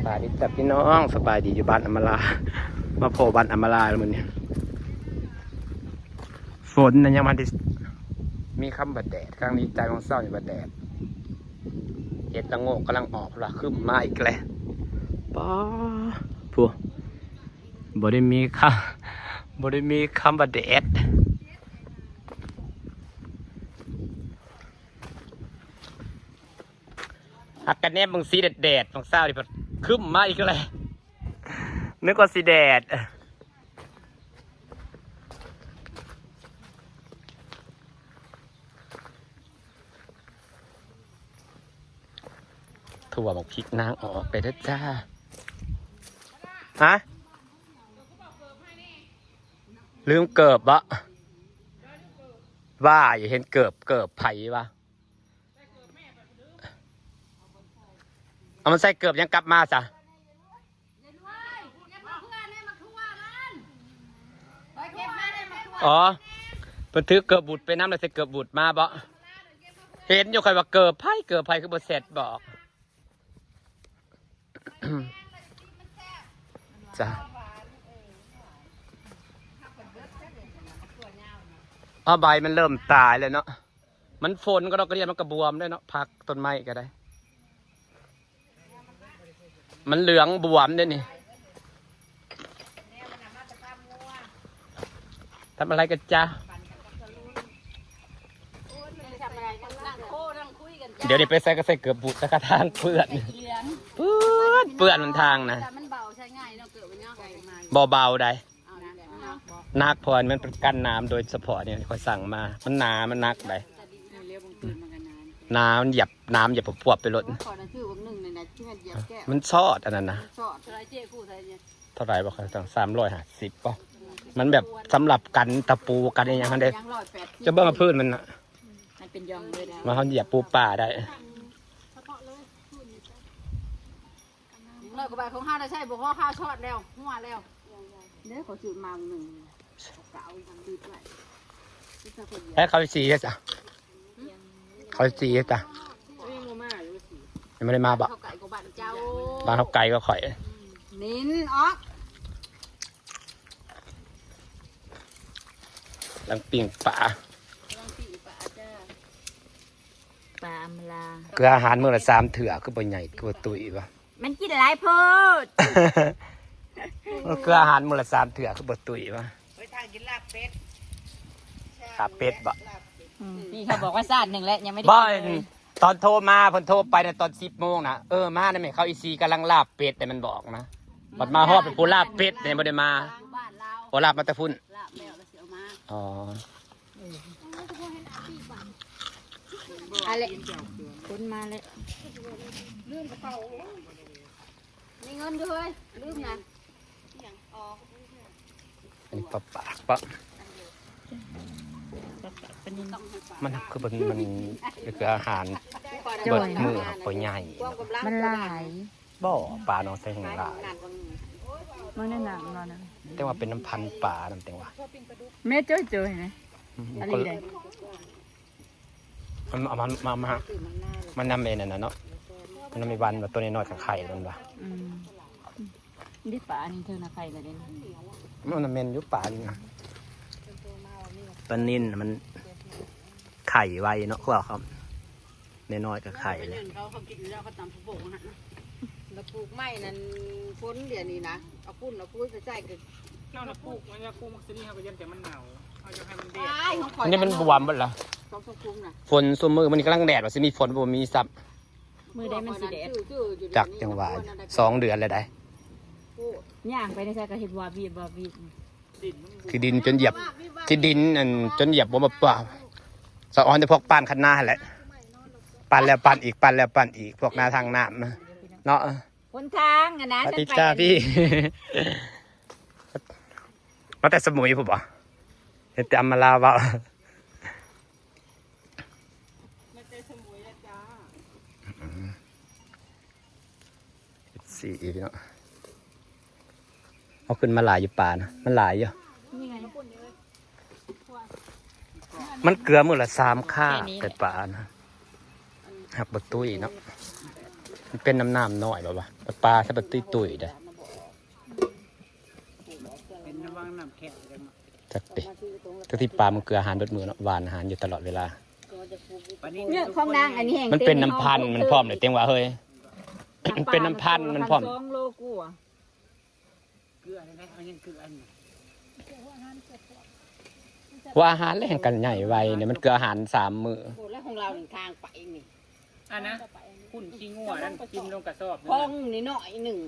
ສະບາຍດີຈ້າພີ່ນ້ອງ ສະບາຍດີຢູ່ບ້ານອຳມາລາ ມາພໍ້ບ້ານອຳມາລາແລ້ວມື້ນີ້. ຝົນນະຍັງບໍ່ທັນໄດ້ມີຄຳວ່າແດດ ກຳລັງດີໃຈ ຫວ່າງເຊົ້ານີ້ວ່າແດດ ເຫັດລະໂງກກຳລັງອອກ ລະຄຶ້ມມາອີກແລ້ວ. ປ້າ ຜູ້ ບໍ່ໄດ້ມີຄຳ ບໍ່ໄດ້ມີຄຳວ່າແດດ. ຫາກະແນມເບິ່ງສີແດດໆ ຫວ່າງເຊົ້ານີ້ພັດຄຶ້ມມາອີກແລ້ວ ນຶກວ່າຊິແດດ. ຖົ່ວບັກພິກນາງອອກໄປເດີຈ້າ. ຮະ? ລືມເກີບບໍ? ວ່າຢູ່ ເຫັນເກີບ ເກີບໃຜວະ? ເອົາມັນໃສ່ເກີບຫຍັງກັບມາຊະ? ອໍ ເພິ່ນຖືເກີບບຸດໄປນຳ ແລ້ວໃສ່ເກີບບຸດມາບໍ? ເຫັນຢູ່ຂ້ອຍວ່າເກີບໃຜ ເກີບໃຜ ຄືບໍ່ແຊັດບອກ. ຈ້າ ເອົາ ໃບມັນເລີ່ມຕາຍແລ້ວເນາະ. ມັນຝົນກະດອກກະເດຍ ມັນກະບວມໄດ້ເນາະ ຜັກຕົ້ນໄມ້ກະໄດ້ ມັນເຫຼືອງບວມເດ້ນີ້. ທຳອະໄລກັນຈ໊ະ? ດຽວນີ້ໄປໃສກະໃສ່ເກີບບຸດ ແຕ່ກະທາງເປື້ອນ ເປື້ອນ ເປື້ອນມັນທາງນະ. ບໍ່ເບົາໃດ. ໜັກ ເພາະວ່າມັນເປັນກັນນ້ຳໂດຍສະເພາະນີ້ ຂ້ອຍສັ່ງມາ ມັນໜາ ມັນໜັກໃດ. ໜາ ມັນຢຽບ ນ້ຳຢຽບພວບໆໄປໂລດ. ມັນຊອດອັນນັ້ນນະ. ເທົ່າໃດບໍ່? ຂ້ອຍສັ່ງສາມຮ້ອຍຫ້າສິບບໍ? ມັນແບບສຳລັບກັນຕະປູກັນອີ່ຫຍັງຫັ້ນເດ້. ຈະເບິ່ງພື້ນມັນນະ ມັນເປັນຢ່ອງເລີຍນະ ວ່າເຮົາຢຽບປູປາໄດ້. ຮ້ອຍກວ່າບາດຂອງເຮົາໄດ້ໃຊ້ບໍ່ພໍ ຄ່າຊອດແລ້ວ ຫົວແລ້ວເດ້. ຂໍຊື້ມາໜຶ່ງ ກະເອົາອີກອັນຕິດໄວ້. ແລ້ວເຂົາຊິເຮັດຊະ ເຂົາຊິເຮັດຊະ ຍັງບໍ່ໄດ້ມາບໍ່? ເຂົາໄກກວ່າບ້ານເຈົ້າ ບ້ານເຮົາໄກກວ່າຂ້ອຍ. ອືມ ນິນອອກ ກຳລັງປີ້ງປາ ກຳລັງປີ້ງປາຈ້າ. ປາອຳມາລາ ເກືອອາຫານມື້ລະສາມເທື່ອ ຄືບໍ່ໃຫຍ່ ຄືບໍ່ຕຸ້ຍວະ? ມັນກິນຫຼາຍໂພດ. ເກືອອາຫານມື້ລະສາມເທື່ອ ຄືບໍ່ຕຸ້ຍວະ? ໄປທາງກິນລາບເປັດ ລາບເປັດບໍ? ອືມ ນີ້ເຂົາບອກວ່າຊາດໜຶ່ງແລ້ວ ຍັງບໍ່ໄດ້ກິນເລີຍ. ຕອນໂທມາ ເພິ່ນໂທໄປນະ ຕອນສິບໂມງນະ ເອີ ມານະແມ່ ເຂົາອີ່ສີ່ກຳລັງລາບເປັດໃດ ມັນບອກນະ. ບັດມາຮອດ ເປັນຜູ້ລາບເປັດໃດ ບໍ່ໄດ້ມາ. ບໍ່ ລາບມາແຕ່ພຸ້ນ. ອໍ ອັນແຫຼະ ຄົນມາແລ້ວ. ລືມກະເປົາ ມີເງິນຢູ່ເຮີ້ຍ ລືມນະ. ອັນນີ້ປາປາກປະ ມັນຄືມັນ ມັນຄືອາຫານເບິດມື້ ບໍ່ໃຫຍ່ ມັນຫຼາຍ. ບໍ່ ປາໜອງໄຊແຮ່ງຫຼາຍ. ເບິ່ງໃນໜັງເນາະນະ ແຕ່ວ່າເປັນນ້ຳພັນປານຳ ແຕ່ວ່າ ແມ່ໂຈ້ຍໆນະ. ອືມ ອັນນີ້ໄດ໋ ມັນເອົາມາ ມາ ມາ ມານຳແມ່ນັ້ນນະເນາະ ມັນນຳແມ່ວັນວ່າໂຕນ້ອຍໆກະໄຂ່ມັນວ່າ. ອືມ ນີ້ປານີ້ເທີນະໄຂ່ລະເດ້. ມັນນະແມ່ນຢູ່ປານີ້ນະ ປານິນມັນໄຂ່ໄວເນາະ ພວກເຂົາ ນ້ອຍໆກະໄຂ່ແລ້ວ. ເຂົາ ເຂົາກິນແລ້ວ ເຂົາຕຳຜັກບົ້ງຫັ້ນນະ ລະປູກໄມ້ນັ້ນ ຝົນດຽວນີ້ນະ ເອົາຝຸ່ນເອົາປຸຍໄປໃສ່ກະ ເຈົ້ານະປູກ ມັນຢາກປູກໝາກຊະນີ ເຮົາກະຢ້ານແຕ່ມັນເນົ່າ ເຮົາຢາກໃຫ້ມັນແດດ. ອັນນີ້ມັນບວມເບິດລະ ສອງສາມຂຸມນະ. ຝົນຊຸມື້ ມື້ນີ້ກຳລັງແດດວ່າຊິມີຝົນ ບໍ່ມີຊ້ຳ. ມື້ໃດມັນຊິແດດ ຈັກຈັ່ງວ່າ ສອງເດືອນແລ້ວໃດ໋. ຍ່າງໄປໃນໃສກະເຫັນວາບວີບວາບວີບ. ຂີ້ດິນຈົນຢຽບ ຂີ້ດິນອັນ ຈົນຢຽບບໍ່ມາປ່າ ສະອອນແຕ່ພວກປານຄັນນາຫັ້ນແຫຼະ ປານແລ້ວປານອີກ ປານແລ້ວປານອີກ ພວກນາທາງນ້ຳນະເນາະ. ຫົນທາງຫັ້ນນະ ສະຫວັດດີຈ້າພີ່ ມາແຕ່ສະໝຸຍພຸ້ນບໍ? ເຫັນແຕ່ອຳມາລາເວົ້າ ມາແຕ່ສະໝຸຍລະຈ້າ. ອືມ ເອັຟຊີ ເນາະ ເອົາຂຶ້ນມາຫຼາຍຢູ່ປານະ ມັນຫຼາຍຢູ່. ມັນເກືອມື້ລະສາມຄ່າ ແຕ່ປານະ ຫາກບໍ່ຕຸ້ຍເນາະ. ເປັນນ້ຳ ນ້ຳນ້ອຍບໍ່ວະ? ປາສະປະຕຸຍໆເດ້. ເປັນລະຫວ່າງນ້ຳແຄບ ຈັກຕິ ຈັກຕິ ປາມັນເກືອອາຫານເບິດມື້ເນາະ, ຫວ່ານອາຫານຢູ່ຕະຫຼອດເວລາ. ເລື່ອງຂອງນາງອັນນີ້ແຮງ ມັນເປັນນ້ຳພັນມັນພ້ອມເດ້ ເຕັງວ່າເຮີ້ຍ. ມັນເປັນນ້ຳພັນມັນພ້ອມ. ສອງໂລກວ່າ. ເກືອໄດ້ ເອົາຫຍັງເກືອອັນ ເກືອຫົວອາຫານ ເກືອພວກ ຫົວອາຫານແລ້ວແຮ່ງກັນໃຫຍ່ໄວນີ້ ມັນເກືອອາຫານສາມມື້. ໂອ້ ແລ້ວຂອງລາວນີ້ທາງໄປນີ້ ອັນນະ ຂຸ້ນຂີ້ງົວນັ້ນ ຖິ້ມລົງກະສອບ ຂອງນີ້ໜ້ອຍໜຶ່ງ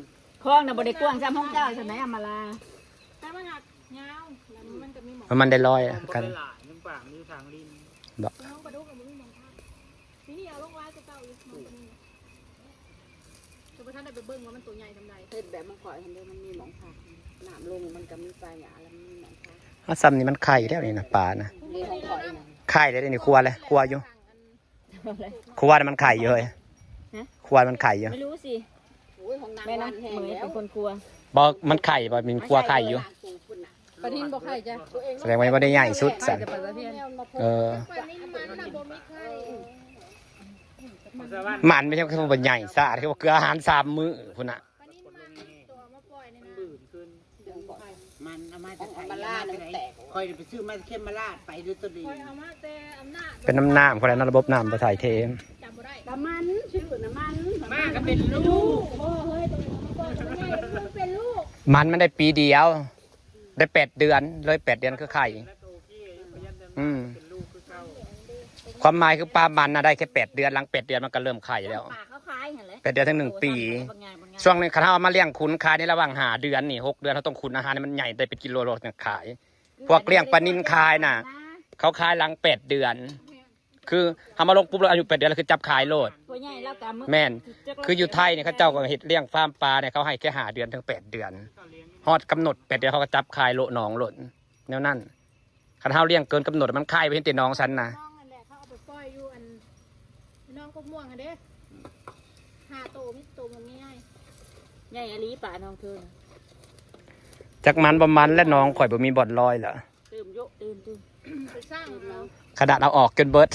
ຂອງນະບໍ່ໄດ້ກວ້າງສ່ຳຂອງເຈົ້າຊັ້ນໃດ ອຳມາລາ ແຕ່ວ່າຫາກຍາວ ແລ້ວມັນກໍມີໝໍ ມັນໄດ້ລອຍກັນ ມັນບໍ່ໄດ້ຫຼາຍ ມັນກວ້າງຢູ່ທາງລິນ ບໍ່ ນ້ອງປາດຸກກໍບໍ່ມີໝອງພັກ ປີນີ້ເອົາລົງຫຼາຍກວ່າເກົ່າອີກ ນ້ອງປາດຸກ ແຕ່ບໍ່ທັນໄດ້ໄປເບິ່ງວ່າມັນໂຕໃຫຍ່ສ່ຳໃດ ເຮັດແບບມັນຂ້ອຍຫັ້ນເດ້ ມັນມີໝອງພັກ ນ້ຳລົງມັນກໍມີປາຫຍ້າ ແລ້ວມັນມີໝອງພັກ ເອົາ ສ່ຳນີ້ມັນໄຂ່ແລ້ວນີ້ນະ ປານະ ນີ້ຂອງຂ້ອຍນະ ໄຂ່ແລ້ວນີ້ ຄົວແລ້ວ ຄົວຢູ່ ຄົວນະ ມັນໄຂ່ຢູ່ເຮີ້ຍ ຮະ ຄົວມັນໄຂ່ຢູ່ ບໍ່ຮູ້ຊິ ໂອ້ຍ ຂອງນາງ ແມ່ນາງ ຫວານແຮງ ເໝີຍ ແລ້ວ ເປັນຄົນຄົວ ບໍ່ ມັນໄຂ່ບໍ່ ມີຄົວໄຂ່ຢູ່ ປານິນບໍ່ໄຂ່ຈ້ະ ສະແດງວ່າຍັງບໍ່ໄດ້ໃຫຍ່ສຸດຊັ້ນ ໄຂ່ແຕ່ປາຕະເພຍນ ເອີ ປານິນມັນນະບໍ່ມີໄຂ່ ມັນບໍ່ໃຫຍ່ຊະ ຄືວ່າເກືອອາຫານສາມມື້ພຸ້ນນະ ປານິນມັນຕົວເອົາມາປ່ອຍນີ້ນະ ມັນເອົາມາຈາກໄສ ເອົາມາຈາກໃດ ຂ້ອຍໄປຊື້ມາເຄັມມາລາດໄປເດີຕົວນີ້ ຂ້ອຍເອົາມາແຕ່ອຳນາດ ເປັນນ້ຳ ນ້ຳ ເຂົາແຫຼະເນາະ ລະບົບນ້ຳບໍ່ຖ່າຍເທ ຈຳບໍ່ໄດ້ ນ້ຳມັນ ຊື່ນ້ຳມັນ ມາກໍເປັນລູກ ບໍ່ເຮີ້ຍ ຕົວນີ້ເອົາມາປ່ອຍ ຕົວໃຫຍ່ ເປັນລູກ ມັນ ມັນໄດ້ປີດຽວ ໄດ້ແປດເດືອນ ເລີຍແປດເດືອນຄືໄຂ່ ອືມ ຄວາມໝາຍຄືປາມັນນະໄດ້ແຄ່ແປດເດືອນ ຫຼັງແປດເດືອນມັນກໍເລີ່ມໄຂ່ແລ້ວ ປາເຂົາຂາຍຫັ້ນແຫຼະ ແປດເດືອນເຖິງໜຶ່ງປີ ຊ່ວງນີ້ຄັນເຮົາເອົາມາລ້ຽງຂຸນຂາຍໃນລະຫວ່າງຫ້າເດືອນນີ້ ຫົກເດືອນ ເຮົາຕ້ອງຂຸນອາຫານໃຫ້ມັນໃຫຍ່ໄດ້ເປັນກິໂລໂລຈັ່ງຂາຍ ພວກລ້ຽງປານິນຂາຍນະ ເຂົາຂາຍຫຼັງແປດເດືອນ ຄືເຮົາມາລົງປຸບແລ້ວອາຍຸແປດເດືອນແລ້ວຄືຈັບຂາຍໂລດ ແມ່ນ ຄືຢູ່ໄທນີ້ເຂົາເຈົ້າກໍເຮັດລ້ຽງຟາມປານີ້ ເຂົາໃຫ້ແຄ່ຫ້າເດືອນເຖິງແປດເດືອນ ຮອດກຳນົດແປດເດືອນເຂົາກໍຈັບຂາຍໂລດ ໜອງໂລດ ແນວນັ້ນ ຄັນເຮົາລ້ຽງເກີນກຳນົດມັນຂາຍໄປເຫັນແຕ່ໜອງຊັ້ນນະ ນ້ອງນັ້ນແຫຼະ ເຂົາເອົາໄປປ່ອຍຢູ່ອັນໜອງກົກມ່ວງຫັ້ນເດ້ ຫ້າໂຕ ມີໂຕມັນໃຫຍ່ ໃຫຍ່ອີ່ຫຼີປານ້ອງເທີນະ ຈັກມັນບໍ່ມັນແລະ ໜອງຂ້ອຍບໍ່ມີບ່ອນລອຍລະ ຕື່ມໂຍະ ຕື່ມ ຕື່ມ ໄປສ້າງເອົາ ຂະໜາດເອົາອອກຈົນເບິດ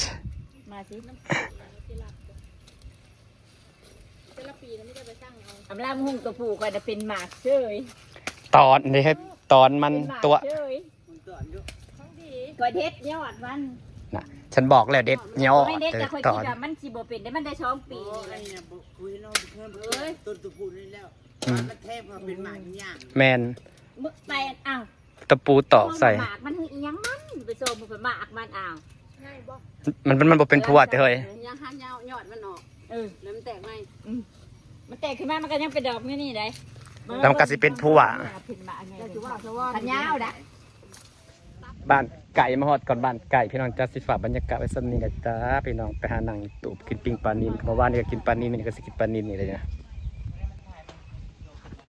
ມາຊິ ແຕ່ລະປີນະມີແຕ່ໄປສ້າງເອົາ ອຳລາມະຮຸ່ງຕົວຜູ້ຂ້ອຍນະເປັນໝາກເຊີຍ ຕອນນີ້ ຕອນມັນຕົວະ ເຊີຍ ຂ້ອຍເດັດຍອດມັນນະ ສັນບອກແລ້ວເດັດຍອດ ແຕ່ຕອນມັນຊິບໍ່ເປັນໄດ້ ມັນໄດ້ສອງປີນີ້ແຫຼະ ເອີຍ ຕົ້ນຕົວຜູ້ນີ້ແລ້ວ ອືມ ມັນແທບມາເປັນໝາກຫຍ້າງ ແມ່ນ ມື້ໄປ ອ້າວ ຕະປູຕອກໃສ່ ໝາກມັນຄືອີ່ຫຍັງມັນ ໄປໂຊມເບິ່ງໝາກມັນ ອ້າວ ໃຫຍ່ບໍ່ ມັນ ມັນ ມັນບໍ່ເປັນພົວຕິເຮີ້ຍ ຍັງຫາຍາວຍອດມັນອອກ ເອີ ແລ້ວມັນແຕກໃໝ່ ອືມ ມັນແຕກຂຶ້ນມາມັນກໍຍັງເປັນດອກຢູ່ນີ້ໄດ໋ ແລ້ວມັນກໍຊິເປັນພົວ ເປັນໝາກໃຫຍ່ ເຈົ້າຊິວ່າຊະວ່າ ຄັນຍາວໄດ໋ ບ້ານໄກ ມາຮອດກ່ອນບ້ານໄກ ພີ່ນ້ອງ ຈະຊິຝາກບັນຍາກາດໄວ້ສ່ຳນີ້ແຫຼະຈ້າ ພີ່ນ້ອງ ໄປຫານັ່ງຕູບກິນປີ້ງປານິນ ເມື່ອວານນີ້ກໍກິນປານິນ ມື້ນີ້ກໍຊິກິນປານິນນີ້ແຫຼະນະ